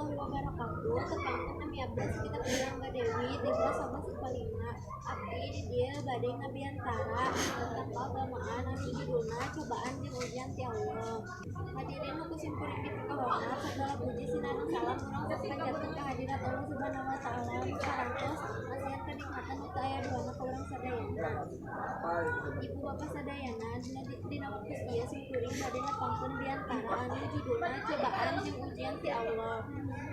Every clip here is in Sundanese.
Warahmatullahi wabarakatuh. Tepangkeun, nami abdi Sakita Purangga Dewi di kelas 11 IPA 5. Abdi di dieu bade ngabiantara tentang keagamaan anu judulna Cobaan jeung Ujian ti Allah. Hadirin nu ku simkuring dipikahormat, segala puji sinareng salam urang sok panjatkeun ka hadirat Allah Subhanahu wa Taala nu parantos masihan kanikmatan nu teu aya duana ka urang sadayana. Ibu bapak sadayana, dina waktu ieu simkuring bade nepangkeun biantara anu judulna Cobaan jeung Ujian ti Allah.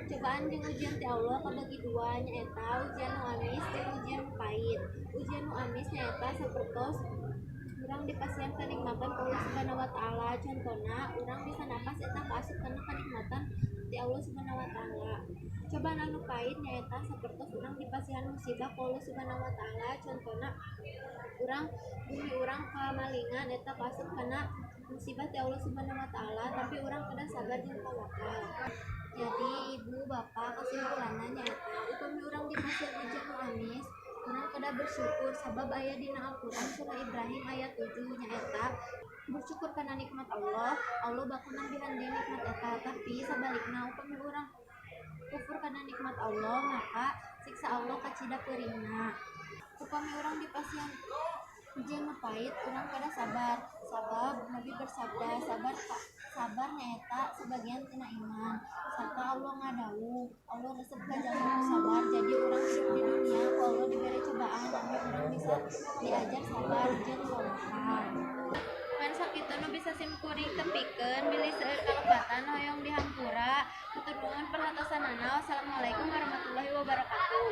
Cobaan jeung ujian ti Allah kabagi dua, nyaeta ujian nu amis jeung ujian nu pait. Ujian nu amis nyaeta sapertos urang dipasihan kanikmatan ku Allah Subhanahu wa Taala, contona urang bisa napas, eta kaasup kana kanikmatan ti Allah Subhanahu wa Taala. Cobaan anu pait nyaeta sapertos urang dipasihan musibah ku Allah Subhanahu wa Taala, contona urang bumi urang kamalingan, eta kaasup kana musibah ti Allah Subhanahu wa Taala, tapi urang kedah sabar jeung tawakal. Jadi, ibu bapak, kesimpulanna nyaeta upami urang dipasihan ujian nu amis, urang kedah bersyukur, sabab aya dina Al-Qur'an surah Ibrahim ayat 7, nyaeta bersyukur kana nikmat Allah, Allah bakal nambihan deui nikmat eta. Tapi sabalikna, upami urang kufur kana nikmat Allah, maka siksa Allah kacida peurihna. Upami urang dipasihan ujian nu pait, urang kedah sabar, sabab Nabi bersabda, sabar sabar nyaeta sebagian tina iman, sarta Allah ngadawuh, Allah resep ka jalma nu sabar. Jadi, urang hirup di dunia ku Allah dibere cobaan anu urang bisa diajar sabar jeung tawakal. Ngan sakitu nu bisa simkuring tepikeun, bilih seueur kalepatan hoyong dihampura. Hatur nuhun perhatosanana. Wassalamualaikum warahmatullahi wabarakatuh.